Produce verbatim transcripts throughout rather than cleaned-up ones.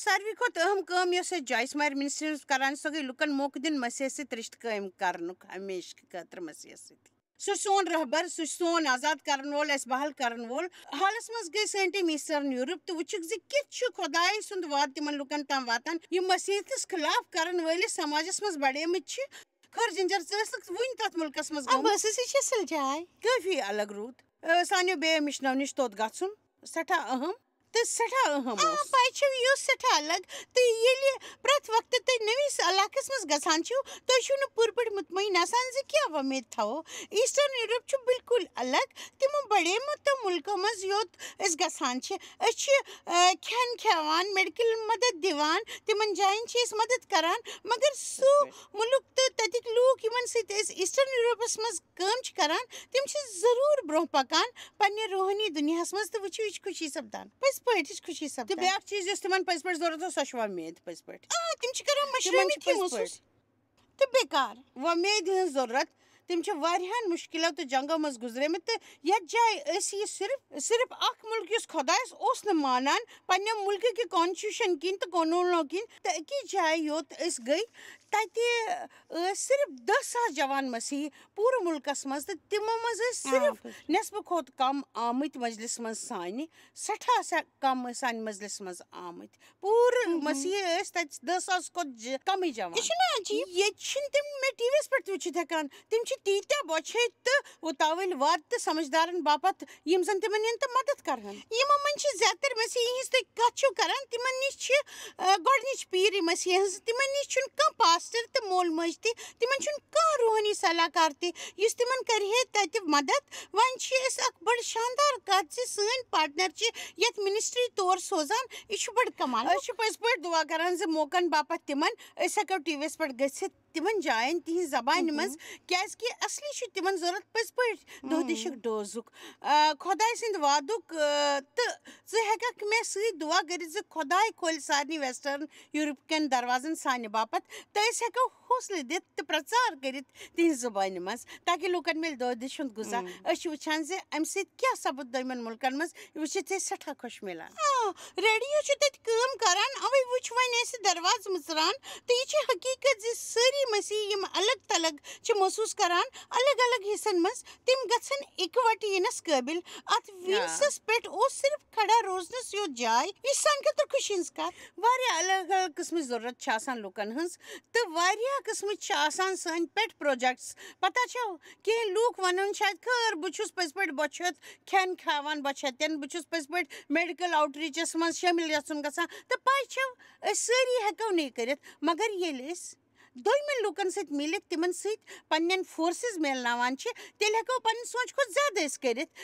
ساروی کھۄتہٕ اہم کٲم یۄس أسۍ جایس مارِ منسٹری منٛز کران چھِ، سۄ گٔے لُکن موقعہٕ دیُن مسیحس سۭتۍ رشتہٕ قٲیِم کرنُک، ہمیشہٕ خٲطرٕ مسیحس سۭتۍ۔ سُہ چھُ سون رہبر، سُہ چھُ سون آزاد کرن وول، اَسہِ بحال کرن وول۔ حالس منٛز گٔے سٲنۍ ٹیٖم ایسٹرن یورپ تہٕ وٕچھُکھ زِ کِتھ چھُ خۄداے سُنٛد وعدٕ تِمن لُکن تام واتان، یِم مسیحس خلاف کرن وٲلِس سماجس منٛز بڑیمٕتۍ چھِ۔ خٲر جِنجر، ژٕ ٲسکھ وُنہِ تتھ مُلکس منٛز آ، گٔمٕژ؟ بہٕ ٲسٕس، یہِ چھِ اصل جاے۔ کٲفی الگ روٗد۔ آ، سانیو بیٚیو مِشنو نِش توٚت گژھُن سٮ۪ٹھاہ اہم تہٕ سٮ۪ٹھاہ اہم آ، اوس۔ پَے چھَو، یہِ اوس سٮ۪ٹھاہ الگ۔ تہٕ ییٚلہِ پرٛٮ۪تھ وقتہٕ تُہۍ نٔوِس علاقس منٛز گژھان چھِو، تُہۍ چھِو نہٕ پوٗرٕ پٲٹھۍ مطمعین آسان زِ کیٛاہ وۄمید تھاوو۔ ایسٹرن یورپ چھُ بالکل الگ۔ تِمو بڑیمٕتیو مُلکو منٛز یوٚت أسۍ گژھان چھِ، أسۍ چھِ، آ، کھٮ۪ن کھٮ۪وان، میڈیکل مدد دِوان، تِمن جاین چھِ أسۍ مدد کران، مگر سُہ مُلک تہٕ تَتِکۍ لوٗکھ، یِمن سۭتۍ أسۍ ایسٹرن یورپس منٛز کٲم چھِ کران، تِم چھِ ضروٗر برٛونٛہہ پکان پننہِ روحٲنی دُنیاہس منٛز۔ تہٕ وٕچھِو، یہِ چھِ خوشی سپدان، پٔزۍ پٲٹھۍ، یہِ چھِ خوشی تہٕ سپدان۔ بیٛاکھ چیٖز، یُس تِمن پٔزۍ پٲٹھۍ ضروٗرت اوس، سۄ چھِ وۄمید پٔزۍ پٲٹھۍ۔ آ، تِم چھِ کران تِمن مٔشرٲومٕتۍ چھِ پٔزۍ یِمو پٲٹھۍ سۭتۍ۔ تہٕ بیکار۔ وۄمید ہٕنٛز ضروٗرت۔ تِم چھِ واریاہن مُشکِلو تہٕ جنگو منٛز گُزریمٕتۍ، تہٕ یتھ جایہِ أسۍ یہِ صرف، صرف اکھ مُلک، یُس خۄدایس اوس نہٕ مانان، پننہِ مُلکہٕ کہِ کانسٹیوشن کِنۍ تہٕ قونوٗنو کِنۍ، تہٕ أکِس جایہِ یوت أسۍ گٔے، تتہِ ٲسۍ صرف دَہ ساس جوان مسیحی پوٗرٕ مُلکس منٛز، تہٕ تِمو منٛز ٲسۍ آ، صرف پٔزۍ۔ نٮ۪صفہٕ کھۄتہٕ کم آمٕتۍ مجلس منٛز سانہِ، سٮ۪ٹھاہ سا کم ٲسۍ سانہِ مجلس منٛز آمٕتۍ۔ پوٗرٕ مہم۔ مسیحی ٲسۍ تَتہِ دَہ ساس کھۄتہٕ ج-، کمٕے جوان۔ یہِ چھُنہ عجیٖب؟ ییٚتہِ چھِنہٕ تِم مےٚ ٹی وی یَس پٮ۪ٹھ تہِ وٕچھِتھ ہٮ۪کان۔ تِم چھِ تیٖتیٛاہ بۄچھِ ہیٚتۍ تہٕ اُتاوٕلۍ وَد تہٕ سمجھدارن باپتھ، یِم زَن تِمن یِن تہٕ مدد کرہن۔ یِمو منٛز چھِ زیادٕ تر مسیحی ہِنٛز تُہۍ کَتھ چھِو کران، تِمن نِش چھِ، آ، گۄڈٕنِچ پیٖر مسیحی ہٕنٛز، تِمن نِش چھُنہٕ کانٛہہ پاسٹر تہٕ مول موج تہِ، تِمن چھُنہٕ کانٛہہ روحٲنی صلاح کار تہِ، یُس تِمن کرِ ہے تَتہِ مدد۔ وۄنۍ چھِ أسۍ اکھ بٔڑ شاندار کَتھ زِ سٲنۍ پارٹنر چھِ یَتھ منسٹری تور سوزان، یہِ چھُ بڑٕ کمال۔ أسۍ چھِ پٔزۍ پٲٹھۍ دُعا کران زِ موقعن باپتھ تِمن، أسۍ ہٮ۪کو ٹی وی یَس پٮ۪ٹھ گٔژھِتھ تِمن جاین تِہنٛزِ زبانہِ مہم۔ منٛز، کیازِ کہِ اصلی چھُ تِمن ضروٗرت پٔزۍ پٲٹھۍ دۄہ مہم۔ دِشُک ڈوزُک۔ آ، خۄداے سٕنٛدِ وعدُک، آ، تہٕ ژٕ ہٮ۪ککھ مےٚ سۭتۍ دُعا کٔرِتھ زِ خۄداے کھولہِ سارنٕے ویسٹرن یورپ کٮ۪ن دروازن سانہِ باپتھ، تہٕ أسۍ ہٮ۪کو حوصلہٕ دِتھ تہٕ پرٛچار کٔرِتھ تِہنٛزِ زبانہِ منٛز، تاکہِ لوٗکن میلہِ دۄہ دِش ہُنٛد غذا۔ مم۔ أسۍ چھِ وٕچھان زِ اَمہِ سۭتۍ کیٛاہ سپُد دوٚیمٮ۪ن مُلکن منٛز، یہِ وٕچھِتھ چھِ أسۍ سٮ۪ٹھاہ خۄش میلان۔ آ، ریڈیو چھُ تَتہِ کٲم کران، اَوَے وٕچھ وۄنۍ اَسہِ دروازٕ مٕژران۔ تہٕ یہِ چھِ حقیٖقت زِ سٲری مسیحی، یِم الگ تھلگ چھِ محسوٗس کران الگ الگ حصن منٛز، تِم گژھن اِکوٹہٕ یِنَس قٲبِل۔ اَتھ آ۔ ویٖنسَس پٮ۪ٹھ اوس صرف کھڑا روزنَس یوت جاے۔ یہِ چھِ سانہِ خٲطرٕ خوشی ہٕنٛز کَتھ۔ واریاہ الگ الگ قٕسمٕچ ضروٗرت چھِ آسان لوٗکَن ہٕنٛز، تہٕ واریاہ قٕسمٕچ چھِ آسان سٲنۍ pet projects۔ پتہ چھو، کینٛہہ لوٗکھ وَنَن شاید، "خٲر، بہٕ چھُس پٔزۍ پٲٹھۍ بۄچھِ ہیوٚت کھٮ۪ن کھٮ۪وان، بۄچھِ ہیوٚتٮ۪ن، بہٕ چھُس پٔزۍ پٲٹھۍ میڈیکل آوُٹ ریٖچَس منٛز شٲمِل یَژھُن گژھان۔" تہٕ پَے چھو، أسۍ سٲری ہٮ۪کو نہٕ یہِ کٔرِتھ، مگر ییٚلہِ أسۍ دوٚیمٮ۪ن لوٗکَن سۭتۍ مِلِتھ، تِمَن سۭتۍ پنٛنٮ۪ن forces میلناوان چھِ، تیٚلہِ ہٮ۪کو پنٕنۍ سونٛچ کھۄتہٕ زیادٕ أسۍ کٔرِتھ۔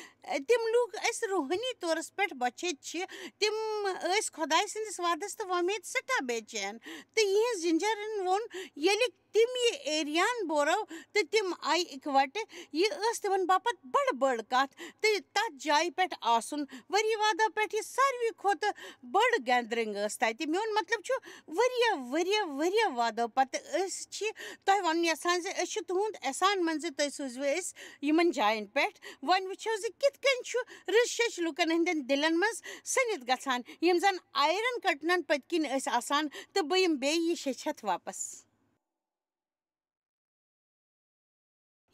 تِم لوٗکھ أسۍ روحٲنی طورس پٮ۪ٹھ بۄچھِ ہیٚتۍ چھِ، تِم ٲسۍ خۄداے سٕنٛدِس وعدس تہٕ وۄمید سٮ۪ٹھاہ بے چین۔ تہٕ یِہٕنٛز جِنجرن ووٚن، ییٚلہِ تِم یہِ ایریاہن بورو تہٕ تِم آیہِ اِکوٹہٕ، یہِ ٲس تِمن باپتھ بڑٕ بٔڑ کتھ۔ تہٕ تتھ جایہِ پٮ۪ٹھ آسُن، ؤری وادو پٮ۪ٹھ یہِ ساروی کھۄتہٕ بٔڑ gathering ٲس تتہِ۔ میون مطلب چھُ، ؤریہ، ؤریہ، ؤریہ وادو پتہٕ أسۍ چھِ تۄہہِ ونُن یژھان زِ أسۍ چھِ تُہُنٛد احسان منٛد زِ تُہۍ سوٗزوٕ أسۍ یِمن جاین پٮ۪ٹھ۔ وۄنۍ وٕچھو زِ کِتھ کٔنۍ چھُ رٕژ شیٚچھ لوٗکن ہٕنٛدٮ۪ن دِلن منٛز سٔنِتھ گژھان، یِم زن آیرن curtain پٔتۍ کِنۍ ٲسۍ آسان، تہٕ بہٕ یِمہٕ بیٚیہِ یہِ شیٚچھ ہٮ۪تھ واپس۔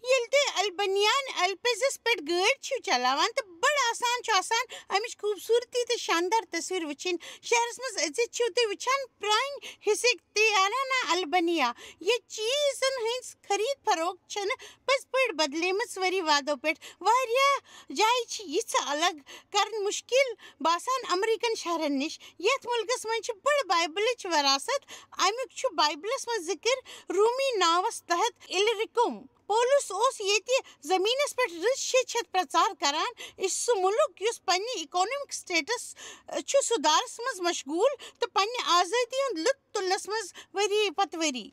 ییٚلہِ تُہۍ البنیان الپزس پٮ۪ٹھ گٲڑۍ چھِو چلاوان تہٕ بڑٕ آسان چھُ آسان امِچ خوٗبصوٗرتی تہٕ شاندار تصویر وٕچھِنۍ۔ شہرس منٛز أژِتھ چھِو تُہۍ وٕچھان پرٛانہِ حصٕکۍ تیارانا البنیا۔ یہِ چیٖزن ہٕنٛز خرید فروخت چھنہٕ پٔزۍ پٲٹھۍ بدلیمٕژ ؤری وادو پٮ۪ٹھ۔ واریاہ جایہِ چھِ یِژھٕ الگ کرٕنۍ مُشکِل باسان امریکن شہرن نِش۔ یتھ مُلکس منٛز چھِ بٔڑ بایبلٕچ وراثت۔ امیُک چھُ بایبلس منٛز ذکر رومی ناوس تحت الرکم۔ پولس اوس ییٚتہِ زٔمیٖنَس پٮ۪ٹھ رٕژ شیٚچھ ہٮ۪تھ پرٛچار کران۔ یہِ چھُ سُہ مُلک یُس پننہِ economic status چھُ سُدھارس منٛز مشغوٗل تہٕ پننہِ آزٲدی ہُنٛد لُطف تُلنَس منٛز ؤری پتہٕ ؤری۔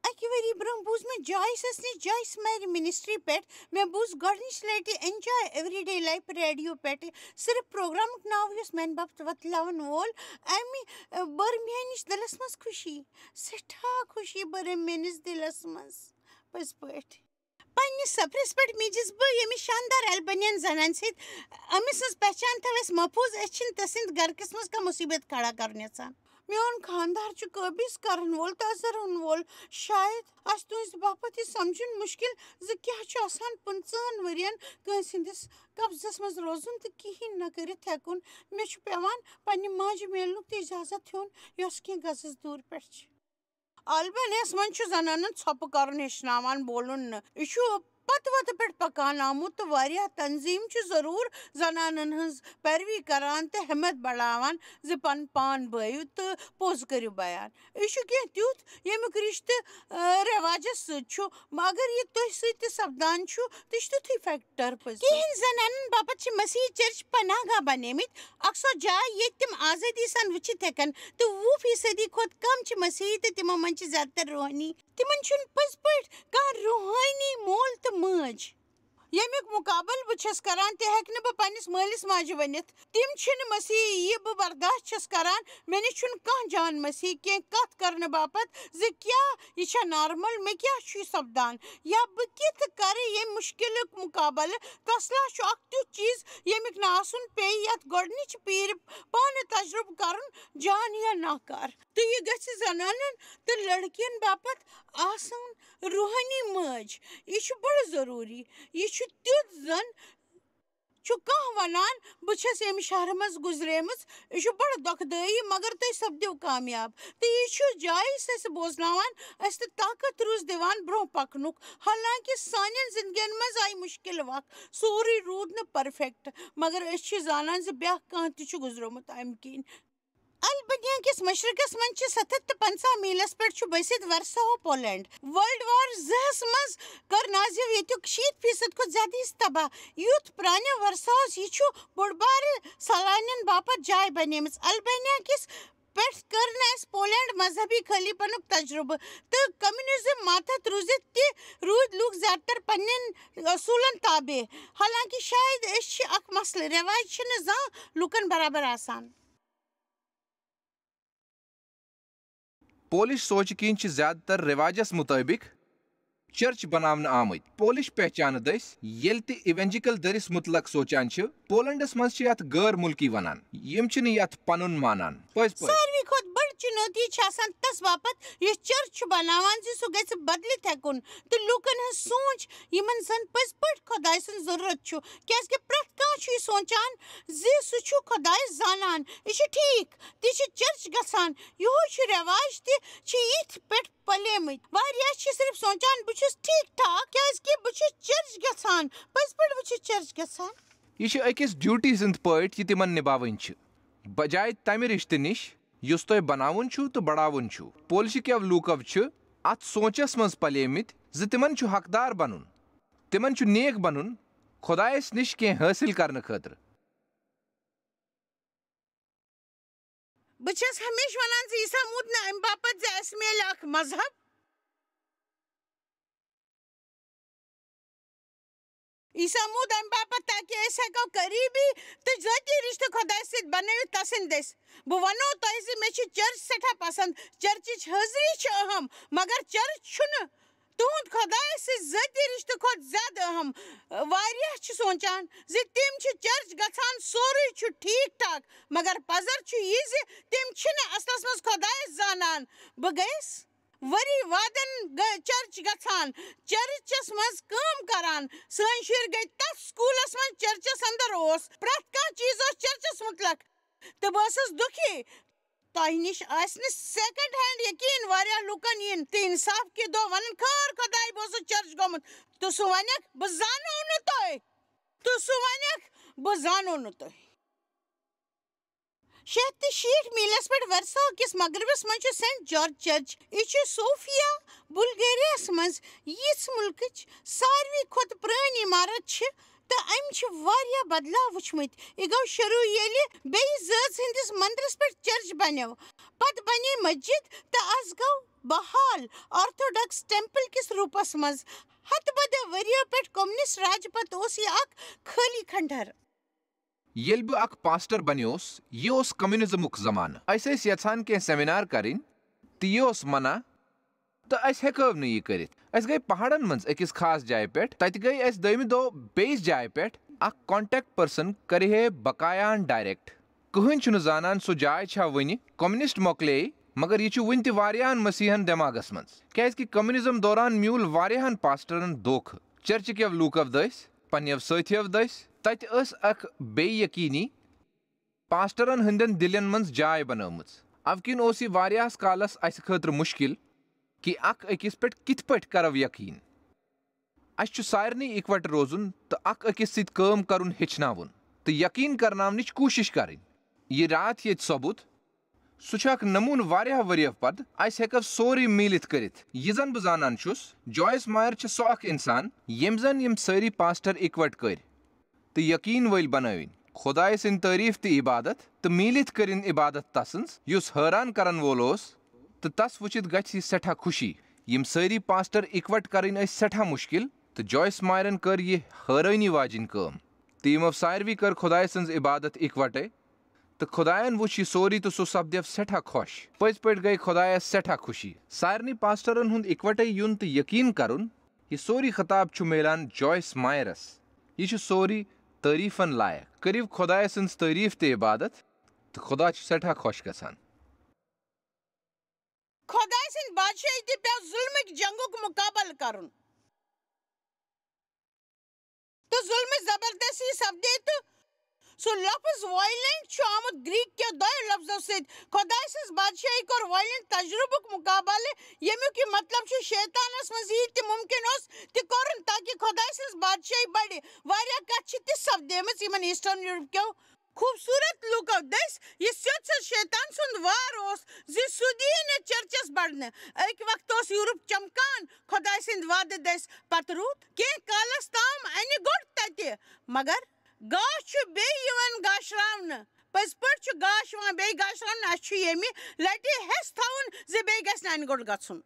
اَکہِ ؤری برٛونٛہہ بوٗز مےٚ جویسَس نِش، جویس میری منسٹری پٮ۪ٹھ۔ مےٚ بوٗز گۄڈٕنِچ لَٹہِ Enjoy Everyday Life ریڈیو پٮ۪ٹھ صرف پروگرامُک ناو، یُس میانہِ باپتھ وۄتلاون وول۔ اَمہِ، آ، بٔر میٲنِس دِلَس منٛز خوشی، سٮ۪ٹھاہ خوشی بٔر أمۍ میٲنِس دِلَس منٛز، پٔزۍ پٲٹھۍ۔ پننِس سفرس پٮ۪ٹھ میٖجِس بہٕ ییٚمِس شاندار البنین زنانہِ سۭتۍ۔ أمۍ سٕنٛز پہچان تھٲو اَسہِ محفوٗظ، أسۍ چھِنہٕ تہِ سٕنٛدِ گرٕ قٕسمس کانٛہہ مُصیٖبت کھڑا کرُن یژھان۔ میون خانٛدار چھُ قٲبض کرن وول تہٕ اَزرن وول۔ شاید آسہِ تُہنٛزِ باپتھ یہِ سمجھُن مُشکِل زِ کیٛاہ چھُ آسان پٕنٛژٕہن ؤرین کٲنٛسہِ ہٕنٛدِس قبضس منٛز روزُن تہٕ کِہیٖنۍ نہٕ کٔرِتھ ہٮ۪کُن۔ مےٚ چھُ پٮ۪وان پننہِ ماجہِ میلنُک تہِ اجازت ہیوٚن، یۄس کینٛہہ گزس دوٗر پٮ۪ٹھ چھِ۔ البانیاہس منٛز چھُ زنانن ژھۄپہٕ کرُن ہیٚچھناوان بولُن نہٕ۔ یہِ چھُ پتہٕ وتہٕ پٮ۪ٹھ پکان آمُت تہٕ واریاہ تنظیٖم چھِ ضروٗر زنانن ہٕنٛز پیروی کران تہٕ ہمت بڑاوان زِ پنُن پان بٲیِو تہٕ پوٚز کٔرِو بیان۔ یہِ چھُ کینٛہہ تیُتھ ییٚمیُک رشتہٕ، آ، رٮ۪واجس سۭتۍ چھُ، مگر یہِ تُہۍ سۭتۍ تہِ سپدان چھُ، تہِ چھُ تیُتھُے فیکٹر پٔزۍ پٲٹھۍ۔ کینٛہن زنانن باپتھ چھِ مسیحی چرچ پناہ گاہ بنیمٕتۍ، اکھ سۄ جاے ییٚتہِ تِم آزٲدی سان وٕچھِتھ ہٮ۪کن، تہٕ وُہ فیصدی کھۄتہٕ کم چھِ مسیحی تہٕ تِمو منٛز چھِ زیادٕ تر روحٲنی۔ تِمن چھُنہٕ پٔزۍ پٲٹھۍ کانٛہہ روحٲنی مول تہٕ مٲج۔ ییٚمیُک مُقابلہٕ بہٕ چھَس کران، تہِ ہٮ۪کہٕ نہٕ بہٕ پننِس مٲلِس ماجہِ ؤنِتھ۔ تِم چھِنہٕ مسیحی، یہِ بہٕ برداشت چھَس کران۔ مےٚ نِش چھُنہٕ کانٛہہ جان مسیحی کینٛہہ کتھ کرنہٕ باپتھ زِ کیٛاہ یہِ چھا نارمل، مےٚ کیٛاہ چھُ یہِ سپدان، یا بہٕ کِتھ کرٕ ییٚمہِ مُشکِلُک مُقابلہٕ۔ تسلا چھُ اکھ تیُتھ چیٖز ییٚمیُک نہٕ آسُن پیٚیہِ، یتھ گۄڈنِچ پیٖرِ پانہٕ تجربہٕ کرُن جان یا ناکار۔ تہٕ یہِ گژھِ زنانن تہٕ لڑکین باپتھ آسان روحٲنی مٲج۔ یہِ چھُ بڑٕ ضروٗری۔ یہِ چھُ تیُتھ زن چھُ کانٛہہ ونان، "بہٕ چھَس ییٚمہِ شہرٕ منٛز گُزریمٕژ۔" یہِ چھُ بڑٕ دۄکھٕ دٲیی، مگر تُہۍ سپدِو کامیاب۔ تہٕ یہِ چھُ جایہِ سُہ اَسہِ بوزناوان، اَسہِ تہٕ طاقت روٗز دِوان برٛونٛہہ پکنُک۔ حالانکہ سانٮ۪ن زندگین منٛز آیہِ مُشکل وق، سورُے روٗد نہٕ پرفیکٹ، مگر أسۍ چھِ زانان زِ بیٛاکھ کانٛہہ تہِ چھُ گُزریومُت اَمہِ کِنۍ۔ البانیا کِس مشرقس منٛز چھِ ستھ ہتھ تہٕ پنٛژاہ میلس پٮ۪ٹھ چھُ بٔسِتھ ورساہو پولینڈ۔ ورلڈ وار زٕ ہس منٛز کٔر نازیو ییٚتیُک شیٖتھ فیصد کھۄتہٕ زیادٕ حصہٕ تباہ۔ یُتھ پرٛانیو ورساہس یہِ چھُ بوٚڑ بارٕ سیلانین باپتھ جاے بنیمٕژ۔ البانیا کِس پٮ۪ٹھ کٔر نہٕ اَسہِ پولینڈ مذہبی خٲلیپنُک تجربہٕ تہٕ کمیونزم ماتحت روٗزِتھ تہِ روٗدۍ لوٗکھ زیادٕ تر پننٮ۪ن اصوٗلن تابع۔ حالانکہ شاید أسۍ چھِ اکھ مسلہٕ، رٮ۪واج چھِنہٕ زانٛہہ لوٗکن برابر آسان۔ پولش سوچہٕ کِنۍ چھِ زیادٕ تر رٮ۪واجس مُطٲبِق چرچ بناونہٕ آمٕتۍ۔ پولش پہچانہٕ دٔسۍ، ییٚلہِ تہِ ایونجیکل دٔرِس مُتلق سونٛچان چھِ، پولنڈس منٛز چھِ یتھ غٲر مُلکی ونان، یِم چھِنہٕ یتھ پنُن مانان۔ پٔزۍ پٲٹھۍ۔ ساروی کھۄتہٕ بٔڑ چُنوتی چھِ آسان تس باپتھ یُس چرچ چھُ بناوان زِ سُہ گژھِ بدلِتھ ہٮ۪کُن تہٕ لوٗکن ہٕنٛز سونٛچ، یِمن زن پٔزۍ پٲٹھۍ خۄداے سُنٛد ضروٗرت چھُ، کیازِ کہِ پرٛٮ۪تھ کانٛہہ چھُ یہِ سونٛچان زِ سُہ چھُ خۄدایس زانان۔ یہِ چھُ ٹھیٖک، تہِ چھِ چرچ گژھان۔ یِہوے چھُ رٮ۪واج تہِ چھِ یِتھۍ پٲٹھۍ پلیمٕتۍ۔ واریاہ چھِ صرف سونٛچان، "بہٕ چھُس ٹھیٖک ٹھاک، کیازِ کہِ بہٕ چھُس چرچ گژھان، پٔزۍ پٲٹھۍ بہٕ چھُس چرچ گژھان۔" یہِ چھِ أکِس ڈیوٹی سٕنٛدۍ پٲٹھۍ یہِ تِمن نِباوٕنۍ چھِ، بجایہِ تمہِ رِشتہٕ نِش یُس تۄہہِ بناوُن چھُو تہٕ بڑاوُن چھُو۔ پولشہِ کٮ۪و لوٗکو چھِ اتھ سونچس منٛز پلیمٕتۍ زِ تِمن چھُ حقدار بنُن، تِمن چھُ نیک بنُن، خۄدایس نِش کینٛہہ حٲصِل کرنہٕ خٲطرٕ۔ بہٕ چھَس ہمیشہٕ وَنان زِ عیسیٰ موٗد نہٕ اَمہِ باپتھ زِ اَسہِ میلہِ اکھ مذہب۔ عیسیٰ موٗد اَمہِ باپتھ تاکہِ أسۍ ہٮ۪کو قریبی تہٕ ذٲتی رشتہٕ خۄدایَس سۭتۍ بنٲوِتھ تسٕنٛدِ دٔسۍ۔ بہٕ وَنو تۄہہِ زِ مےٚ چھِ چرچ سٮ۪ٹھاہ پسنٛد۔ چرچٕچ حٲضری چھِ اہم، مگر چرچ چھُنہٕ تُہُنٛد خۄدایَس سۭتۍ ذٲتی رِشتہٕ کھۄتہٕ زیادٕ اہم۔ واریاہ چھِ سونٛچان زِ تِم چھِ چرچ گژھان، سورُے چھُ ٹھیٖک ٹھاک، مگر پزر چھُ یہِ زِ تِم چھِنہٕ اصلس منٛز خۄدایَس زانان۔ بہٕ گٔیَس ؤری وادن گ-، چرچ گژھان، چرچس منٛز کٲم کران۔ سٲنۍ شُرۍ گٔے تتھ سکوٗلس منٛز چرچس اندر اوس۔ پرٛٮ۪تھ کانٛہہ چیٖز اوس چرچس مُتلق۔ تہٕ بہٕ ٲسٕس دُکھی۔ تۄہہِ نِش آسہِ نہٕ سیکنڈ ہینڈ یقین۔ واریاہ لوٗکن یِن تہٕ انصاف کہِ دۄہ ونن، "خٲر خۄداے، بہٕ اوسُس چرچ گوٚمُت۔" تہٕ سُہ ونٮ۪کھ، "بہٕ زانو نہٕ تۄہہِ۔" تہٕ سُہ ونٮ۪کھ، "بہٕ زانو نہٕ تۄہہِ۔" شیٚے ہتھ تہٕ شیٹھ میلس پٮ۪ٹھ ورساو کِس مغربس منٛز چھُ سینٹ جارج چرچ۔ یہِ چھُ صوفیا، بلغاریاہس منٛز یِژھ مُلکٕچ ساروی کھۄتہٕ پرٛٲنۍ عمارت چھِ، تہٕ أمۍ چھِ واریاہ بدلاو وُچھمٕتۍ۔ یہِ گوٚو شروٗع ییٚلہِ بیٚیہِ زٲژ ہٕنٛدِس مندرس پٮ۪ٹھ چرچ بنیو۔ پتہٕ بنے مسجد تہٕ از گوٚو بحال آرتھوڈاکس ٹیمپل کِس روٗپس منٛز۔ ہتہٕ بدِ ؤرِیو پٮ۪ٹھ کمیونسٹ راجہِ پتہٕ اوس یہِ اکھ خٲلی کھنڈر۔ ییٚلہِ بہٕ اکھ پاسٹر بنیوس، یہِ اوس کمیونزمُک زمانہٕ۔ أسۍ ٲسۍ یژھان کینٛہہ سیمینار کرٕنۍ، تہٕ یہِ اوس منع، تہٕ أسۍ ہیٚکو نہٕ یہِ کٔرِتھ۔ أسۍ گٔے پہاڑن منٛز أکِس خاص جایہِ پٮ۪ٹھ۔ تتہِ گٔے أسۍ دوٚیمہِ دۄہ بیٚیِس جایہِ پٮ۪ٹھ۔ اکھ contact person کرِ ہے بقایاہن direct۔ کٕہٕنۍ چھُنہٕ زانان سۄ جاے چھا وُنہِ۔ کمیونسٹ مۄکلیے، مگر یہِ چھُ وُنہِ تہِ واریاہن مسیحن دٮ۪ماغس منٛز، کیازِ کہِ کمیونزم دوران میوٗل واریاہن پاسٹرن دھوکہٕ۔ چرچہِ کٮ۪و لوٗکو دٔسۍ، پننٮ۪و سٲتھیو دٔسۍ، تتہِ ٲس اکھ بے یقینی پاسٹرن ہٕنٛدٮ۪ن دِلٮ۪ن منٛز جاے بنٲومٕژ۔ اَوٕ کِنۍ اوس یہِ واریاہس کالس اسہِ خٲطرٕ مُشکِل کہِ اکھ أکِس پٮ۪ٹھ کِتھ پٲٹھۍ کرو یقین۔ اسہِ چھُ سارنٕے اِکوٹہٕ روزُن تہٕ اکھ أکِس سۭتۍ کٲم کرُن ہیٚچھناوُن تہٕ یقین کرناونٕچ کوٗشش کرٕنۍ۔ یہِ راتھ ییٚتہِ سپُد، سُہ چھُ اکھ نموٗنہٕ۔ واریاہ ؤرۍیو پتہٕ اسہِ ہیٚکو سورُے میٖلِتھ کٔرِتھ۔ یہِ زن بہٕ زانان چھُس، جویس مایر چھِ سۄ اکھ انسان، ییٚمۍ زن یِم سٲری پاسٹر اِکوٹہٕ کٔرۍ تہٕ یقین وٲلۍ بنٲوِن۔ خۄدایہِ سٕنٛدۍ تعریٖف تہٕ عبادت تہٕ میٖلِتھ کٔرِن عبادت تسٕنٛز، یُس حٲران کرن وول اوس، تہٕ تس وُچھِتھ گژھِ سٮ۪ٹھاہ خوشی۔ یِم سٲری پاسٹر اِکوٹہٕ کرٕنۍ ٲسۍ سٮ۪ٹھاہ مُشکِل، تہٕ جویس مایرن کٔر یہِ حٲرٲنی واجِنۍ کٲم۔ تہٕ یِمو ساروٕے کٔر خۄدایہِ سٕنٛز عبادت اِکوٹے، تہٕ خۄدایَن وُچھ یہِ سورُے تہٕ سُہ سپدیو سٮ۪ٹھاہ خۄش۔ پٔزۍ پٲٹھۍ گٔے خۄدایَس سٮ۪ٹھاہ خوشی۔ سارنٕے پاسٹرن ہُنٛد اِکوٹے یُن تہٕ یقین کرُن، یہِ سورُے خطاب چھُ میلان جویس مایرس۔ یہِ چھُ سورُے تعریٖفن لایق۔ کٔرِو خۄدایہِ سٕنٛز تعریٖف تہٕ عبادت، تہٕ خۄدا چھُ سٮ۪ٹھاہ خۄش گژھان۔ خۄدایہِ سٕنٛدِ بادشٲہی تہِ پیٚو ظُلمٕکۍ جنٛگُک مُقابلہٕ کرُن۔ تہٕ ظُلمٕچ زبردستی سپدے تہٕ سُہ لفظ violent چھُ آمُت گریٖک کیو دۄیو لفظو سۭتۍ۔ خۄدایہِ سٕنٛز بادشٲہی کوٚر violent تجرُبُک مُقابلہٕ، ییٚمیُک یہِ مطلب چھُ شیطانس منٛز یی تہِ مُمکِن اوس تہِ کوٚرُن تاکہِ خۄدایہِ سٕنٛز بادشٲہی بڑِ۔ واریاہ کتھٕ چھِ تِژھ سپدیمٕژ یِمن ایسٹرن یورپ کیو خوٗبصوٗرت لوٗکو دٔسۍ، یہِ سیوٚد سیوٚد شیطان سُنٛد وار اوس زِ سُہ دِیہِ نہٕ چرچس بڑنہٕ۔ أکۍ وقتہٕ اوس یورپ چمکان خۄدایہِ سٕنٛدِ وعدٕ دٔسۍ۔ پتہٕ روٗد کینٛہہ کالس تام انہِ گوٚٹ تتہِ، مگر گاش چھُ بیٚیہِ یِوان گاشراونہٕ۔ پٔزۍ پٲٹھۍ چھُ گاش یِوان بیٚیہِ گاشراونہٕ۔ اسہِ چھُ ییٚمہِ لٹہِ ہٮ۪س تھاوُن زِ بیٚیہِ گژھِ نہٕ انہِ گوٚٹ گژھُن۔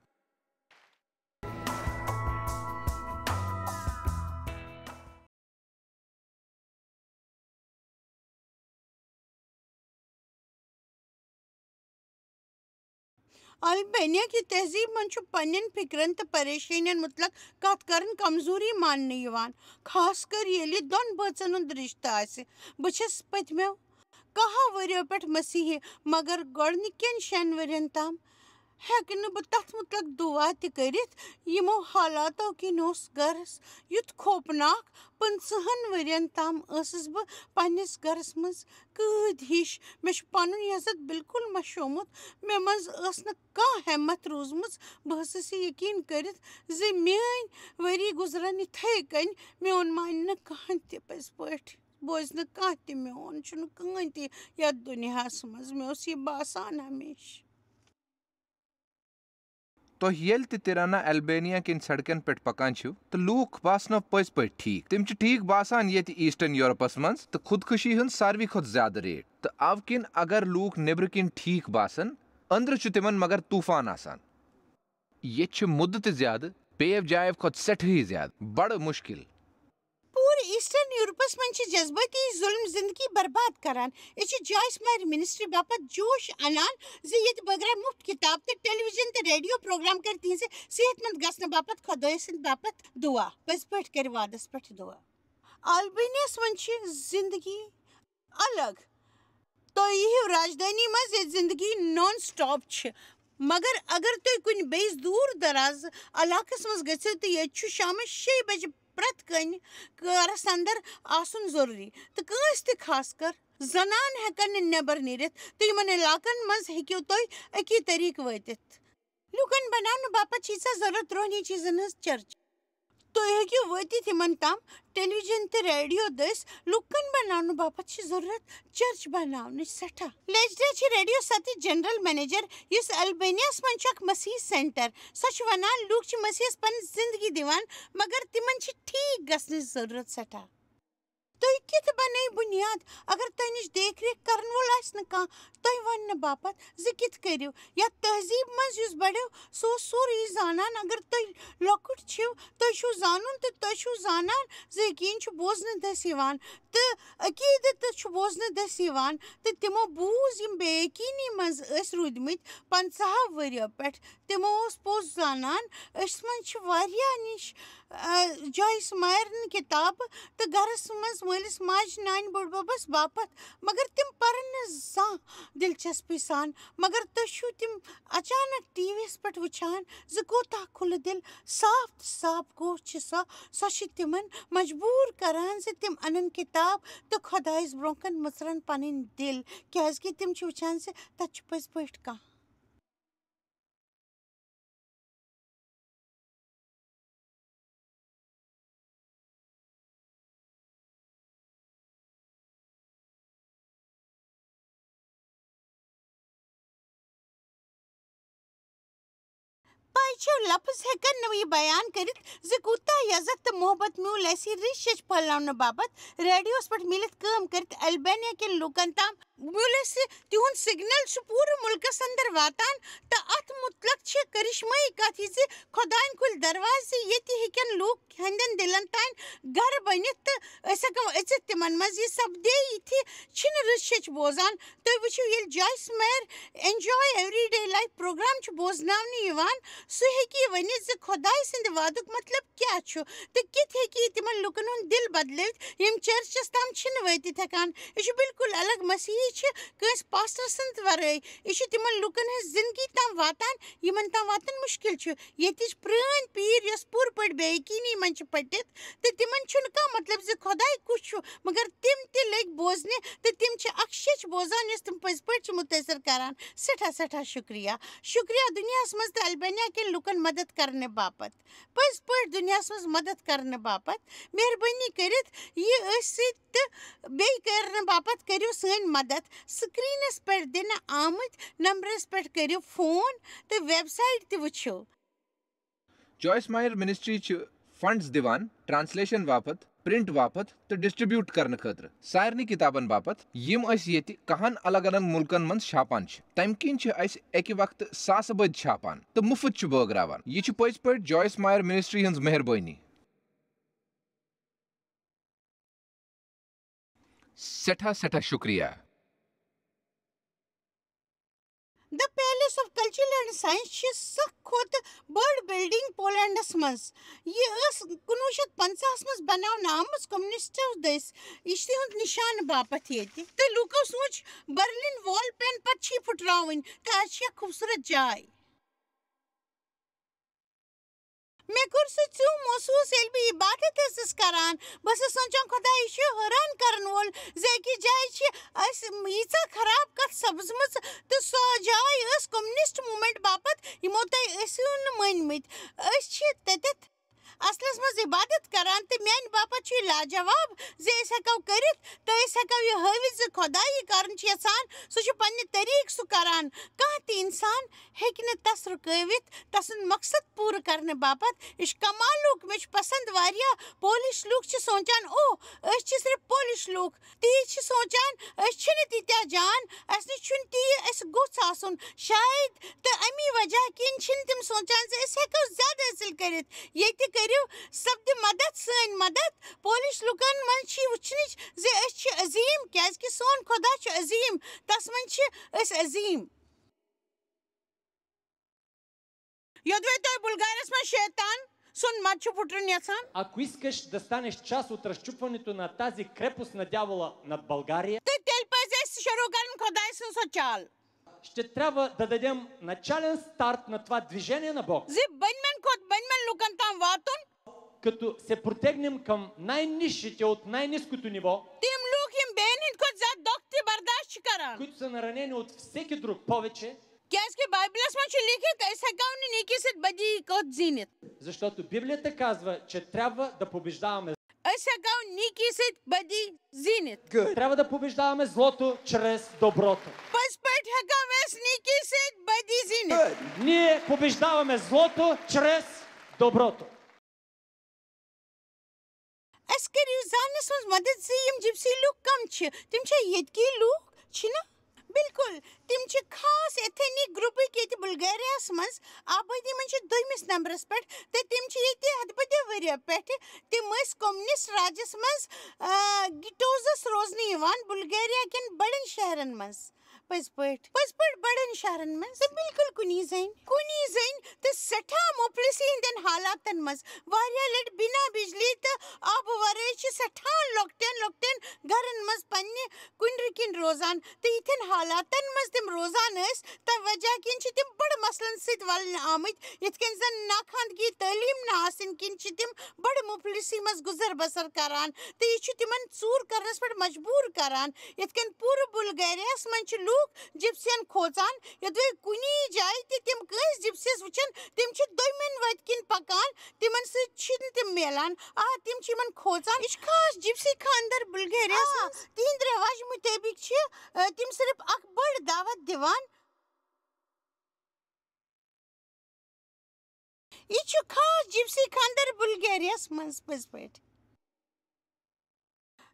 البینیا کہِ تہذیب منٛز چھُ پننٮ۪ن فکرن تہٕ پریشٲنین مُتعلق کتھ کرٕنۍ کمزوری ماننہٕ یِوان، خاص کر ییٚلہِ دۄن بٲژن ہُنٛد رشتہٕ آسہِ۔ بہٕ چھَس پٔتمیو کاہو ؤرِیو پٮ۪ٹھ مسیحی، مگر گۄڈٕنِکٮ۪ن شٮ۪ن ؤرین تام ہیٚکہٕ نہٕ بہٕ تتھ مُتعلق دُعا تہِ کٔرِتھ۔ یِمو حالاتو کِنۍ اوس گرس یُتھ خوفناک۔ پٕنٛژٕہن ؤرین تام ٲسٕس بہٕ پننِس گرس منٛز قٲدۍ ہِش۔ مےٚ چھُ پنُن عزت بالکل مشومُت۔ مےٚ منٛز ٲس نہٕ کانٛہہ ہٮ۪متھ روٗزمٕژ۔ بہٕ ٲسٕس یہِ یقین کٔرِتھ زِ میٲنۍ ؤری گُزرن یِتھے کٔنۍ، میون مانہِ نہٕ کانٛہہ تہِ پٔزۍ پٲٹھۍ۔ بوزِ نہٕ کانٛہہ تہِ میون، چھُنہٕ کٕہٕنۍ تہِ یتھ دُنیاہس منٛز۔ مےٚ اوس یہِ باسان ہمیشہٕ۔ تُہۍ ییٚلہِ تہِ تِرانا البینیا کٮ۪ن سڑکن پٮ۪ٹھ پکان چھِو تہٕ لوٗکھ باسنو پٔزۍ پٲٹھۍ ٹھیٖک۔ تِم چھِ ٹھیٖک باسان ییٚتہِ ایسٹرن یورپس منٛز، تہٕ خودکشی ہٕنٛز ساروی کھۄتہٕ زیادٕ ریٹ۔ تہٕ اَوٕ کِنۍ اگر لوٗکھ نیٚبرٕ کِنۍ ٹھیٖک باسن، أنٛدرٕ چھُ تِمن مگر طوٗفان آسان۔ ییٚتہِ چھِ مُدٕ تہِ زیادٕ، بیٚیو جایو کھۄتہٕ سٮ۪ٹھٕے زیادٕ، بڑٕ مُشکِل۔ پوٗرٕ ایسٹرن یورپس منٛز چھِ جذبٲتی ظُلم زندگی برباد کران۔ أسۍ چھِ جویس مایر منسٹری باپتھ جوش انان زِ ییٚتہِ بٲگراوِ مُفت کِتاب تہٕ ٹیلی ویژن تہٕ ریڈیو پروگرام کرِ تِہنٛزِ صحت مند گژھنہٕ باپتھ خۄدایہِ سٕنٛدِ باپتھ دُعا۔ پٔزۍ پٲٹھۍ کرِ وعدس پٮ۪ٹھ دُعا۔ البینیاہس منٛز چھِ زندگی الگ۔ تُہۍ یِیِو راجدھانی منٛز، ییٚتہِ زندگی نان سٹاپ چھِ۔ مگر اگر تُہۍ کُنہِ بیٚیِس دوٗر دراز علاقس منٛز گٔژھِو تہٕ ییٚتہِ چھُ شامس شیٚیہِ بجہِ پرٛٮ۪تھ کُنہِ کارس اندر آسُن ضروٗری، تہٕ کٲنٛسہِ تہِ، خاص کر زنان، ہٮ۪کن نہٕ نٮ۪بر نیٖرِتھ، تہٕ یِمن علاقن منٛز ہیٚکِو تُہۍ اَکی طریقہٕ وٲتِتھ۔ لوٗکن بناونہٕ باپتھ چھِ ییٖژاہ ضروٗرت روحٲنی چیٖزن ہٕنٛز چرچ۔ تُہۍ ہیٚکِو وٲتِتھ یِمن تام ٹیلی ویژن تہٕ ریڈیو دٔسۍ۔ لوٗکن بناونہٕ باپتھ چھِ ضروٗرت چرچ بناونٕچ سٮ۪ٹھاہ۔ لیجڈا چھِ ریڈیو ستٕچ جنرل منیجر، یُس البینیاہس منٛز چھُ اکھ مسیحی سینٹر۔ سۄ چھِ ونان، لوٗکھ چھِ مسیحس پنٕنۍ زندگی دِوان، مگر تِمن چھِ ٹھیٖک گژھنٕچ ضروٗرت سٮ۪ٹھاہ۔ تُہۍ کِتھ بنٲیِو بُنیاد اگر تۄہہِ نِش دیکھ ریکھ کرن وول آسہِ نہٕ کانٛہہ تۄہہِ وننہٕ باپتھ زِ کِتھ کٔرِو؟ یتھ تہذیب منٛز یُس بڑیو سُہ اوس سورُے زانان۔ اگر تُہۍ لۄکُٹ چھِو، تُہۍ چھِو زانُن تہٕ تُہۍ چھِو زانان زِ یقیٖن چھُ بوزنہٕ دٔسۍ یِوان تہٕ عقیٖدٕ تہِ چھُ بوزنہٕ دٔسۍ یِوان۔ تہٕ تِمو بوٗز یِم بے یقیٖنی منٛز ٲسۍ روٗدمٕتۍ پنٛژاہو ؤرِیو پٮ۪ٹھ۔ تِمو اوس پوٚز زانان، أسۍ منٛز چھِ واریاہ نِش، آ، جویس مایرن کِتابہٕ تہٕ گرس منٛز مٲلِس ماجہِ نانہِ بٔڈببس باپتھ، مگر تِم پرن نہٕ زانٛہہ دلچسپی سان۔ مگر تُہۍ چھِو تِم اچانک ٹی وی یس پٮ۪ٹھ وٕچھان زِ کوتاہ کھُلہٕ دِل، صاف تہٕ صاف گوش چھِ سۄ۔ سۄ چھِ تِمن مجبوٗر کران زِ تِم انن کِتاب تہٕ خۄدایس برونٛہہ کن مٕژرن پنٕنۍ دِل، کیازِ کہِ تِم چھِ وٕچھان زِ تتہِ چھُ پٔزۍ پٲٹھۍ کانٛہہ۔ پاے چھو، لفظ ہیٚکن نہٕ یہِ بیان کٔرِتھ زِ کوٗتاہ عزت تہٕ محبت میوٗل اَسہِ یہِ رِش ہیٚچھ پھٔہلاونہٕ باپتھ ریڈیوس پٮ۪ٹھ مِلِتھ کٲم کٔرِتھ البانیا کٮ۪ن لوٗکن تام۔ میوٗل اَسہِ تِہُنٛد سگنل چھُ پوٗرٕ مُلکس اندر واتان، تہٕ اتھ مُتلق چھِ کرشمٲیی کتھ یہِ زِ خۄدایَن کھُلۍ دروازٕ، ییٚتہِ ہیٚکن لوٗکھ ہٕنٛدٮ۪ن دِلن تام گرٕ بٔنِتھ تہٕ أسۍ ہٮ۪کو أژِتھ تِمن منٛز۔ یہِ سپدے یِتھِ چھِنہٕ رٕژ شیٚچھ بوزان۔ تُہۍ وٕچھِو، ییٚلہِ جویس میر Enjoy Everyday Life پروگرام چھُ بوزناونہٕ یِوان، سُہ ہیٚکہِ یہِ ؤنِتھ زِ خۄداے سٕنٛدِ وعدُک مطلب کیٛاہ چھُ تہٕ کِتھ ہیٚکہِ یہِ تِمن لوٗکن ہُنٛد دِل بدلٲوِتھ، یِم چرچس تام چھِنہٕ وٲتِتھ ہٮ۪کان۔ یہِ چھُ بالکل الگ مسیحی چھِ کٲنٛسہِ پاسٹر سٕنٛدِ ورٲے۔ یہِ چھُ تِمن لوٗکن ہٕنٛز زندگی تام واتان، یِمن تام واتُن مُشکِل چھُ۔ ییٚتِچ پرٛٲنۍ پیٖر، یۄس پوٗرٕ پٲٹھۍ بے یقیٖنی منٛز چھِ پٔٹِتھ، تہٕ تِمن چھُنہٕ کانٛہہ مطلب زِ خۄداے کُس چھُ، مگر تِم تہِ لٔگۍ بوزنہِ تہٕ تِم چھِ اکھ شیٚچھ بوزان، یۄس تِم پٔزۍ پٲٹھۍ چھِ مُتٲثر کران۔ سٮ۪ٹھاہ، سٮ۪ٹھاہ شُکریہ۔ شُکریہ دُنیاہَس منٛز تہٕ البانیا کٮ۪ن لُکن مدد کرنہٕ باپتھ۔ پٔزۍ پٲٹھۍ دُنیاہَس منٛز مدد کرنہٕ باپتھ۔ مہربٲنی کٔرِتھ یہِ أسۍ سۭتۍ تہٕ بیٚیہِ کرنہٕ باپتھ کٔرِو سٲنۍ مدد۔ سکرینس پٮ۪ٹھ دِنہٕ آمٕتۍ نمبرس پٮ۪ٹھ کٔرِو فون تہٕ ویب سائٹ تہِ وٕچھِو۔ جویس مایر منسٹری چھِ فنڈز دِوان ٹرانسلیشن باپتھ، پرنٹ باپتھ تہٕ ڈسٹریبیوٹ کرنہٕ خٲطرٕ سارنٕے کتابن باپتھ، یِم أسۍ ییٚتہِ کہن الگ الگ مُلکن منٛز چھاپان چھِ۔ تمہِ کِنۍ چھِ أسۍ اکہِ وقتہٕ ساسہٕ بٔدۍ چھاپان تہٕ مُفت چھِ بٲگراوان۔ یہِ چھِ پٔزۍ پٲٹھۍ جویس مایر منسٹری ہٕنٛز مہربٲنی۔ سٮ۪ٹھاہ سٮ۪ٹھاہ شُکریہ۔ The Palace of Culture and Science چھِ سخ کھۄتہٕ بٔڑ بلڈنگ پولینڈس منٛز۔ یہِ ٲس کُنوُہ شیٚتھ پنٛژاہس منٛز بناونہٕ آمٕژ کمیونسٹو دٔسۍ یِشتہِ ہُنٛد نشانہٕ باپتھ ییٚتہِ، تہٕ لوٗکو سوٗنٛچ برلن وال پٮ۪ن پتہٕ چھِ یہِ پھُٹراوٕنۍ، تہٕ از چھِ یہِ خوٗبصوٗرت جاے۔ مےٚ کوٚر سُہ ژیوٗ محسوٗس، ییٚلہِ بہٕ عبادت ٲسٕس کران۔ بہٕ ٲسٕس سونٛچان، خۄدایا، یہِ چھُ حٲران کرن وول زِ أکِس جایہِ چھِ اَسہِ ییٖژاہ خراب کتھ سپزمٕژ، تہٕ سۄ جاے ٲس کمیونسٹ موومنٹ باپتھ، یِمو تۄہہِ ٲسِو نہٕ مٲنۍ مٕتۍ۔ أسۍ چھِ تَتٮ۪تھ اصلس منٛز عبادت کران، تہٕ میانہِ باپتھ چھُ یہِ لاجواب زِ أسۍ ہٮ۪کو کٔرِتھ، تہٕ أسۍ ہٮ۪کو یہِ ہٲوِتھ زِ خۄداے یہِ کرُن چھُ یژھان، سُہ چھُ پننہِ طریٖقہٕ سُہ کران۔ کانٛہہ تہِ انسان ہیٚکہِ نہٕ تس رُکٲوِتھ، تسُنٛد مقصد پوٗرٕ کرنہٕ باپتھ۔ یہِ چھُ کمالُک، مےٚ چھُ پسنٛد واریاہ۔ پولش لوٗکھ چھِ سونٛچان، اوہ، أسۍ چھِ صرف پولش لوٗکھ۔ تیٖتۍ چھِ سونٛچان، أسۍ چھِنہٕ تیٖتیٛاہ جان، اَسہِ نِش چھُنہٕ تی، اَسہِ گوٚژھ آسُن۔ شاید تہٕ اَمی وجہ کِنۍ چھِنہٕ تِم سونٛچان زِ أسۍ ہٮ۪کو زیادٕ حٲصِل کٔرِتھ۔ ییٚتہِ کٔرِو سپدِ مدد، سٲنۍ مدد۔ پولش لوٗکن منٛز چھِ یہِ وٕچھنٕچ زِ أسۍ چھِ عظیٖم، کیازِ کہِ سون خۄدا چھُ عظیٖم، تس منٛز چھِ أسۍ عظیٖم۔ یوٚدوَے تۄہہِ بلغارس منٛز شیطان سُنٛد مد چھُ پھُٹرُن یژھان۔ А коли искаш да станеш част от разчупването на тази крепост на дявола над Балгария, تہٕ تیٚلہِ پزِ اَسہِ شروٗع کرٕنۍ خۄدایہِ سٕنٛز سۄ چال۔ Ще трябва да дадем начален старт на това движение на Бог. زِ بٔنۍ مٮ۪ن کھۄتہٕ بٔنۍ مٮ۪ن لوٗکن تام واتُن۔ Като се протегнем от най-низкото ниво, تِم لوٗکھ یِم بیٚین ہٕنٛدۍ کھۄتہٕ زیادٕ دۄکھ تہِ برداشت چھِ کران۔ Са наранени от всеки друг повече. کیازِ کہِ بائبلس منٛز چھُ لیٖکھِتھ، أسۍ ہٮ۪کو نہٕ نیکی سۭتۍ بدی کتھ زیٖنِتھ۔ Защо Библията казва, че да побеждаваме. أسۍ ہٮ۪کو نیکی سۭتۍ بدی زیٖنِتھ۔ Good. Треба да побеждаваме злото чрез доброто. پٔزۍ پٲٹھۍ ہٮ۪کو أسۍ نیکی سۭتۍ بدی زیٖنِتھ۔ Good. Ние побеждаваме злото чрез доброто. أسۍ کٔرِو زاننَس منٛز مدد زِ یِم جپسی لوٗکھ کم چھِ۔ تِم چھا ییٚتکی لوٗکھ؟ چھِنہٕ؟ بِلکُل، تِم چھِ خاص ایتھنِک گروپٕکۍ ییٚتہِ بلغاریاہَس منٛز آبٲدی منٛز چھِ دوٚیمِس نمبرَس پٮ۪ٹھ، تہٕ تِم چھِ ییٚتہِ ہَتہٕ بٔدیو ؤرِیو پٮ۪ٹھٕ۔ تِم ٲسۍ کمونسٹ راجَس منٛز، آ، گِٹوزَس روزنہٕ یِوان بلغاریا کٮ۪ن بڑٮ۪ن شہرَن منٛز۔ پٔزۍ پٲٹھۍ، پٔزۍ پٲٹھۍ بڑٮ۪ن شہرَن منٛز، تہٕ بِلکُل کُنی زٔنۍ، کُنی زٔنۍ تہٕ سٮ۪ٹھاہ مُفلِسی ہٕنٛدٮ۪ن حالاتَن منٛز، واریاہ لَٹہِ بِنا بجلی تہٕ آبہٕ ورٲے چھِ سٮ۪ٹھاہ لۄکٹٮ۪ن لۄکٹٮ۪ن گرن منٛز پننہِ کُنرِ کِنۍ روزان، تہٕ یِتھٮ۪ن حالاتن منٛز تِم روزان ٲسۍ، تَمہِ وجہ کِنۍ چھِ تِم بڑٕ مسلن سۭتۍ ولنہٕ آمٕتۍ، یِتھ کٔنۍ زن ناخواندگی تعلیٖم نہٕ آسٕنۍ کِنۍ چھِ تِم بڑٕ مُفلِسی منٛز گُزر بسر کران، تہٕ یہِ چھُ تِمن ژوٗر کرنس پٮ۪ٹھ مجبوٗر کران۔ یِتھ کٔنۍ پوٗرٕ بلغاریاہس منٛز چھِ لوٗکھ جپسین کھوژان، یوٚدوَے کُنی جایہِ تہِ تِم کٲنٛسہِ جپسیس وٕچھن، تِم چھِ دۄیمٮ۪ن وتہِ کِنۍ پکان، تِمن سۭتۍ چھِنہٕ تِم میلان۔ آ، تِم چھِ یِمن کھوژان۔ یہِ چھُ خاص جپسی خاندر بلغاریاہس آ۔ منٛز۔ تِہنٛدِ رٮ۪واج مُطٲبِق چھِ، آ، تِم صرف اکھ بٔڑ دعوت دِوان۔ یہِ چھُ خاص جپسی خاندر بلغاریاہس منٛز پٔزۍ پٲٹھۍ۔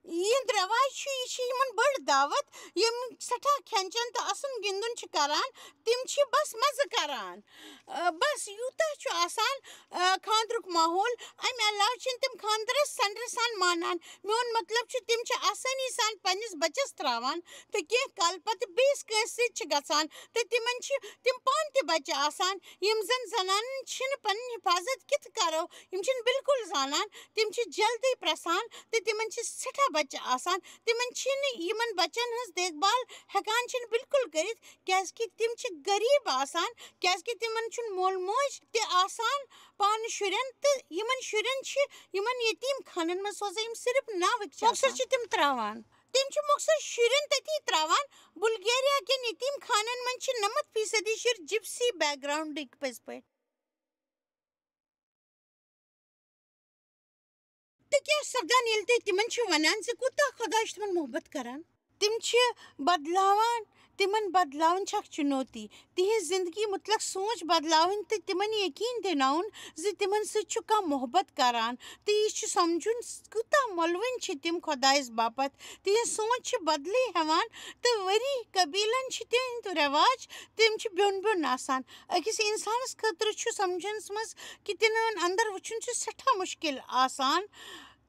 یِہُنٛد رٮ۪واج چھُ، یہِ چھِ یِمن بٔڑ دعوت، یِم سٮ۪ٹھاہ کھٮ۪ن چٮ۪ن تہٕ اَسُن گِنٛدُن چھِ کران، تِم چھِ بس مزٕ کران۔ آ، بس یوٗتاہ چھُ آسان، آ، خانٛدرُک ماحول۔ اَمہِ علاوٕ چھِنہٕ تِم خانٛدرس سنڈرٕ سان مانان۔ میون مطلب چھُ، تِم چھِ آسٲنی سان پننِس بچس تراوان تہٕ کینٛہہ کال پتہٕ بیٚیِس کٲنٛسہِ سۭتۍ چھِ گژھان، تہٕ تِمن چھِ تِم پانہٕ تہِ بچہِ آسان، یِم زن زنانن چھِنہٕ پنٕنۍ حفاظت کِتھ کرو، یِم چھِنہٕ بالکل زانان۔ تِم چھِ جلدی پرٛسان تہٕ تِمن چھِ سٮ۪ٹھاہ بچہِ آسان۔ تِمن چھِنہٕ یِمن بچن ہٕنٛز دیکھ بھال ہٮ۪کان چھِنہٕ بالکل کٔرِتھ، کیازِ کہِ تِم چھِ غریٖب آسان، کیازِ کہِ تِمن چھُنہٕ مول موج تہِ آسان پانہٕ شُرٮ۪ن، تہٕ یِمن شُرٮ۪ن چھِ یِمن یتیٖم خانن منٛز سوزان، یِم صرف ناوٕکۍ چھِ مۄخصر آسان۔ چھِ تِم تراوان۔ تِم چھِ مۄخصر شُرٮ۪ن تٔتی تراوان۔ بلغاریا کٮ۪ن یتیٖم خانن منٛز چھِ نَمَتھ فیصدی شُرۍ جپسی بیک گراؤنڈٕکۍ پٔزۍ پٲٹھۍ۔ تہٕ کیٛاہ سپدان، ییٚلہِ تُہۍ تِمن چھِو ونان زِ کوٗتاہ خۄداے چھُ تِمن محبت کران؟ تِم چھِ بدلاوان، تِمن بدلاوٕنۍ چھِ اکھ چُنوتی۔ تِہنٛز زندگی مُتعلق سونچ بدلاوٕنۍ تہٕ تِمن یقین دِناوُن زِ تِمن سۭتۍ چھُ کانٛہہ محبت کران۔ تہٕ یہِ چھُ سمجھُن کوٗتاہ مۄلوٕنۍ چھِ تِم خۄدایس باپتھ۔ تِہنٛز سونچ چھِ بدلٕے ہٮ۪وان، تہٕ ؤری قبیلن چھِ تِہنٛدۍ رٮ۪واج، تِم چھِ بیوٚن بیوٚن آسان۔ أکِس اِنسانَس خٲطرٕ چھُ سَمجھنَس منٛز کہِ تِمَن اَندَر وٕچھُن چھُ سٮ۪ٹھاہ مُشکِل آسان۔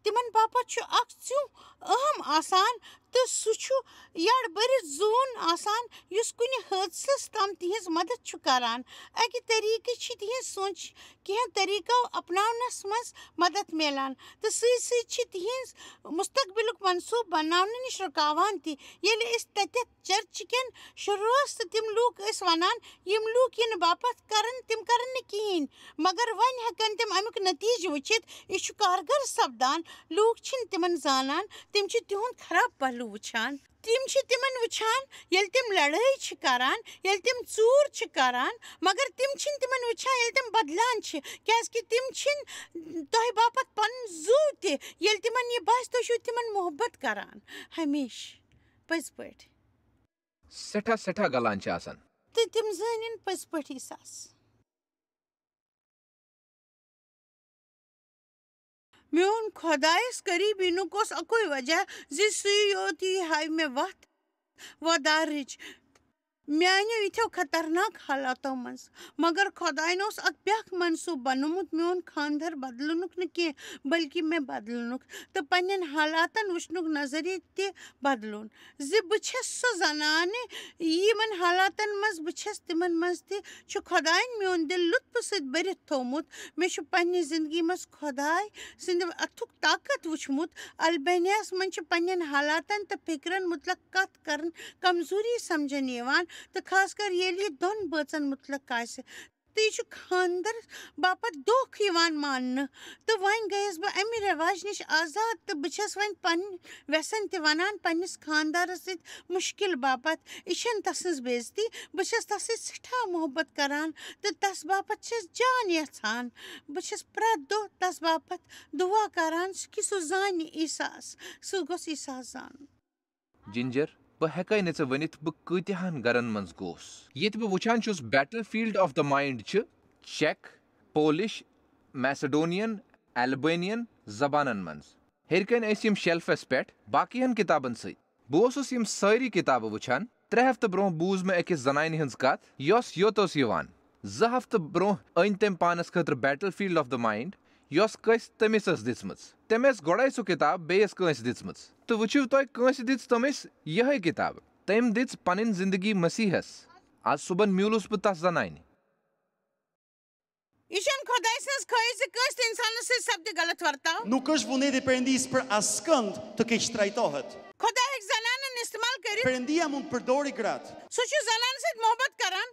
تِمَن باپَتھ چھُ اَکھ ژیوٗ اَہَم آسان، تہٕ سُہ چھُ یَڈ بٔرِتھ زوٗن آسان، یُس کُنہِ حٲدثَس تام تِہِنٛز مَدَد چھُ کَران۔ اَکہِ طریٖقہٕ چھِ تِہِنٛز سونٛچ کینٛہہ طریٖقو اَپناونَس منٛز مَدَد میلان، تہٕ سۭتۍ سۭتۍ چھِ تِہِنٛز مُستقبِلُک منصوٗبہٕ بناونہٕ نِش رُکاوان تہِ۔ ییٚلہِ أسۍ تَتٮ۪تھ چرچ کٮ۪ن شروٗعس تہٕ تِم لوٗکھ ٲسۍ وَنان، یِم لوٗکھ یِنہٕ باپتھ کرن، تِم کرن نہٕ کِہیٖنۍ۔ مگر وۄنۍ ہٮ۪کن تِم اَمیُک نتیٖجہٕ وٕچھِتھ۔ یہِ چھُ کارگر سپدان۔ لوٗکھ چھِنہٕ تِمن زانان، تِم چھِ تِہُنٛد خراب پہلو وٕچھان۔ تِم چھِ تِمن وٕچھان، ییٚلہِ تِم لڑٲے چھِ کران، ییٚلہِ تِم ژوٗر چھِ کران، مگر تِم چھِنہٕ تِمن وٕچھان، ییٚلہِ تِم بدلان چھِ، کیازِ کہِ تِم چھِنہٕ تۄہہِ باپتھ پنُن زُو تہِ، ییٚلہِ تِمن یہِ باسہِ، تُہۍ چھِو تِمن محبت کران ہمیشہٕ۔ پٔزۍ پٲٹھۍ۔ سٮ۪ٹھاہ، سٮ۪ٹھاہ گلان چھِ آسان۔ تہٕ تِم زٲنِن پٔزۍ پٲٹھۍ عیسیٰ ہس۔ میون خۄدایس قریب یِنُک اوس اکُے وجہ زِ سُے یوت یی ہاوِ مےٚ وتھ وۄدارٕچ۔ میانیو یِتھیو خطرناک حالاتو منٛز۔ مگر خۄداین اوس اکھ بیاکھ منصوٗبہٕ بنومُت، میون خاندر بدلنُک نہٕ کینٛہہ، بلکہِ مےٚ بدلنُک تہٕ پننٮ۪ن حالاتن وٕچھنُک نظریہ تہِ بدلُن۔ زِ بہٕ چھَس سۄ زنانہِ، یِمن حالاتن منٛز بہٕ چھَس، تِمن منٛز تہِ چھُ خۄداین میون دِل لطفہٕ سۭتۍ بٔرِتھ تھوومُت۔ مےٚ چھُ پننہِ زندگی منٛز خۄداے سٕنٛدِ اَتھُک طاقت وُچھمُت۔ البانیاہس منٛز چھِ پننٮ۪ن حالاتن تہٕ فِکرن مُتعلق کتھ کرٕنۍ کمزوری سمجھنہٕ یِوان، تہٕ خاص کر ییٚلہِ یہِ دۄن بٲژن مُتعلق آسہِ۔ تہٕ یہِ چھُ خانٛدر باپتھ دھوکہٕ یِوان ماننہٕ۔ تہٕ وۄنۍ گٔیَس بہٕ اَمہِ رٮ۪واج نِش آزاد، تہٕ بہٕ چھَس وۄنۍ پنٕنۍ وٮ۪سَن تہِ وَنان پنٛنِس خانٛدارَس سۭتۍ مُشکِل باپتھ۔ یہِ چھَنہٕ تَسٕنٛز بے عزتی۔ بہٕ چھَس تَس سۭتۍ سٮ۪ٹھاہ محبت کران، تہٕ تَس باپتھ چھَس جان یَژھان۔ بہٕ چھَس پرٛٮ۪تھ دۄہ تَس باپتھ دُعا کران، سُہ کہِ سُہ زانہِ عیسیٰ ہَس، سُہ گوٚژھ عیسیٰ ہَس زانُن۔ جِنجر، بہٕ ہٮ۪کَے نہٕ ژےٚ ؤنِتھ بہٕ کۭتِہَن گَرَن منٛز گوس۔ ییٚتہِ بہٕ وٕچھان چھُس Battlefield of the Mind چھِ چیک، پولش، میسڈونین، البینین زبانن منٛز۔ ہیٚرِ کنہِ ٲسۍ یِم شیلفس پٮ۪ٹھ باقین کتابن سۭتۍ۔ بہٕ اوسُس یِم سٲری کتابہٕ وٕچھان۔ ترٛےٚ ہفتہٕ برونٛہہ بوٗز مےٚ أکِس زنانہِ ہٕنٛز کتھ، یۄس یوٚت ٲس یِوان۔ زٕ ہفتہٕ برونٛہہ أنۍ تٔمۍ پانس خٲطرٕ Battlefield of the Mind، یۄس کٲنٛسہِ تٔمِس ٲس دِژمٕژ۔ تٔمۍ ٲس گۄڈے سۄ کتاب بیٚیِس کٲنٛسہِ دِژمٕژ۔ تہٕ وٕچھِو تۄہہِ، کٲنٛسہِ دِژ تٔمِس یِہے کتاب۔ تٔمۍ دِژ پنٕنۍ زندگی مسیحس۔ از صبحن میوٗلُس بہٕ تس زنانہِ۔ یہِ چھَنہٕ خۄداے سٕنٛز خٲہِش زِ کٲنٛسہِ تہِ اِنسانَس سۭتۍ سَپدِ غلط ورتاو۔ Nuk është vullneti i Perëndis për askënd të keq trajtohet. خۄداے ہیٚکہِ زنانن استعمال کٔرِتھ۔ Perëndia mund të përdori gratë. سُہ چھُ زنانن سۭتۍ محبت کران۔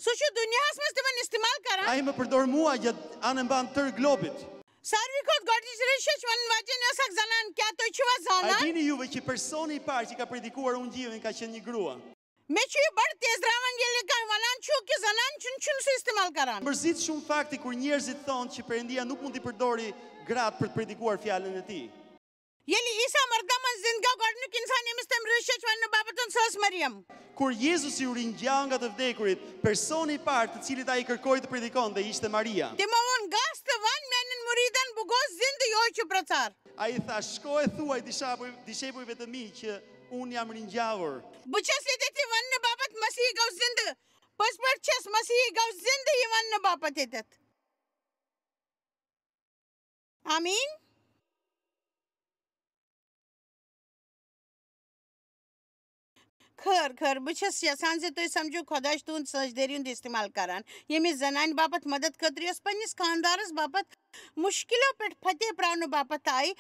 سُہ چھُ دُنیاہَس منٛز تِمن استعمال کران۔ Ai më përdor mua gjatë anë mban tërë globit. ساروی کھۄتہٕ گۄڈٕنِچ رِشتہٕ چھِ وَنَن واجٮ۪ن یۄس اکھ زنان، کیا تُہۍ چھِوا A زانان؟ Dini juve që personi i parë që ka predikuar ungjillin ka qenë një grua. مےٚ چھُ یہِ بڑٕ تیزراوان ییٚلہِ کانٛہہ وَنان چھُ کہِ زنان چھُنہٕ، چھُنہٕ سُہ استعمال کران۔ Më mërzit shumë fakti kur njerëzit thonë që Perëndia nuk mund t'i përdori gratë për të predikuar fjalën e tij. ییٚلہِ عیسیٰ مردہ منٛز زِنٛدٕ گوٚو، گۄڈٕنیُک اِنسان ییٚمِس تٔمۍ رِشتہٕ چھُ وَننہٕ باپتھ، سۄ ٲس مریم۔ Kur Jezusi u ringja nga të vdekurit, personi i parë të cilit ai kërkoi të predikonte ishte Maria. تِمو ووٚن، گژھ تہٕ وَن میٛانٮ۪ن مُریٖدَن، بہٕ گوٚوس زِنٛدٕ، یِہوٚے چھُ پرٛچار۔ Ai tha, shko e thuaj dishepujve të mi që unë jam ringjallur. بہٕ چھَس ییٚتٮ۪تھ یہِ وَننہٕ باپتھ مسیح گوٚو زِنٛدٕ۔ پٔزۍ پٲٹھۍ چھَس مسیح گوٚو زِنٛدٕ یہِ وَننہٕ باپتھ ییٚتٮ۪تھ۔ آمیٖن۔ خٲر، خٲر، بہٕ چھَس یَژھان زِ تُہۍ سَمجِو خۄداے چھُ تُہُنٛد سٲجدٲری ہُنٛد استعمال کران۔ ییٚمِس زنانہِ باپتھ مدد خٲطرٕ یۄس پننِس خانٛدارَس باپتھ مُشکِلو پٮ۪ٹھ فتح پراونہٕ باپتھ آیہِ،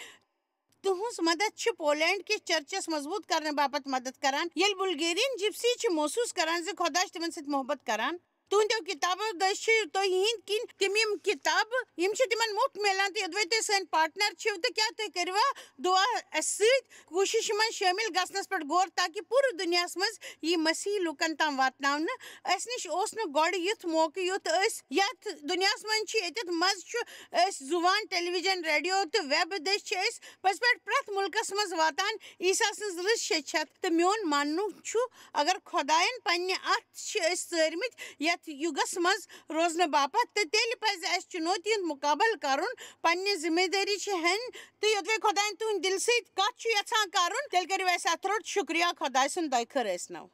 تُہٕنٛز مدد چھِ پولینڈ کِس چرچس مضبوٗط کرنہٕ باپتھ مدد کران۔ ییٚلہِ بلگیرین جپسی چھِ محسوٗس کران زِ خۄداے چھُ تِمن سۭتۍ محبت کران، تُہنٛدیو کِتابو دٔسۍ چھِ تُہۍ یِہنٛدۍ کِنۍ تِم یِم کِتابہٕ، یِم چھِ تِمن مُفت میلان، تہٕ یوٚدوَے تُہۍ سٲنۍ پارٹنر چھِو، تہٕ کیٛاہ تُہۍ کٔرِوا دُعا اَسہِ سۭتۍ کوٗشِشہِ منٛز شٲمِل گژھنس پٮ۪ٹھ غور، تاکہِ پوٗرٕ دُنیاہَس منٛز یی مسیحی لوٗکن تام واتناونہٕ؟ اَسہِ نِش اوس نہٕ گۄڈٕ یُتھ موقعہٕ، یُتھ أسۍ یَتھ دُنیاہَس منٛز چھِ، ییٚتٮ۪تھ مَزٕ چھُ۔ أسۍ زُوان، ٹیلی ویژن، ریڈیو تہٕ ویب دٔسۍ چھِ أسۍ پٔزۍ پٲٹھۍ پرٛٮ۪تھ مُلکَس منٛز واتان، عیسیٰ سٕنٛز رٕژ شیٚچھَتھ۔ تہٕ میون مانُن چھُ، اگر خۄدایَن پنٛنہِ اَتھٕ چھِ أسۍ ژٲرمٕتۍ یَتھ یُگَس منٛز روزنہٕ باپتھ، تہٕ تیٚلہِ پَزِ اَسہِ چُنوتی ہُنٛد مُقابلہٕ کَرُن، پنٛنہِ ذِمہٕ دٲری چھِ ہٮ۪نۍ، تہٕ یوٚدوَے خۄدایَن تُہٕنٛدِ دِلہٕ سۭتۍ کَتھ چھُ یَژھان کَرُن، تیٚلہِ کٔرِو اَسہِ اَتھ روٚٹ شُکریہ۔ خۄداے سُنٛد دۄیہِ خٲر ٲسۍ نو۔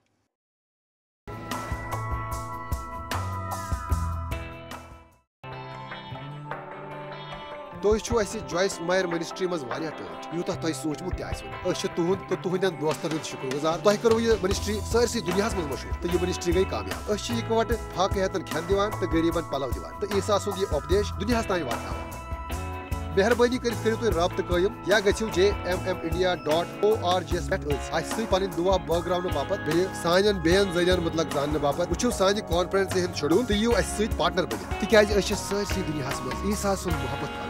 تُہۍ چھِو اَسہِ جویس مایر منسٹری منٛز واریاہ ٹٲٹھۍ، یوٗتاہ تۄہہِ سوٗنٛچمُت تہِ آسِوٕ نہٕ۔ أسۍ چھِ تُہُنٛد تہٕ تُہٕنٛدٮ۪ن دوستن ہُنٛد شُکر گُزار۔ تۄہہِ کٔروٕ یہِ منسٹری سٲرسٕے دُنیاہَس منٛز مشہوٗر، تہٕ یہِ منسٹری گٔے کامیاب۔ أسۍ چھِ یِکوَٹہٕ فاقہٕ ہیتن کھٮ۪ن دِوان تہٕ غریٖبن پلو دِوان، تہٕ عیسیٰ سُنٛد یہِ اُپدیش دُنیاہَس تام واتناوان۔ مہربٲنی کٔرِتھ کٔرِو تُہۍ رابطہٕ قٲیِم یا گٔژھِو J M M India dot O R G یَس پٮ۪ٹھ أسۍ اَسہِ سۭتۍ پنٕنۍ دُعا بٲگراونہٕ باپتھ، بیٚیہِ سانٮ۪ن بیٚین ذٔریعن مُتعلق زاننہٕ باپتھ۔ وٕچھِو سانہِ کانفرنسہِ ہُنٛد شیڈول تہٕ یِیِو اَسہِ سۭتۍ پارٹنر بٔنِتھ، تِکیٛازِ أسۍ چھِ سٲرسٕے دُنیاہَس منٛز عیسیٰ سُنٛد محبت کران۔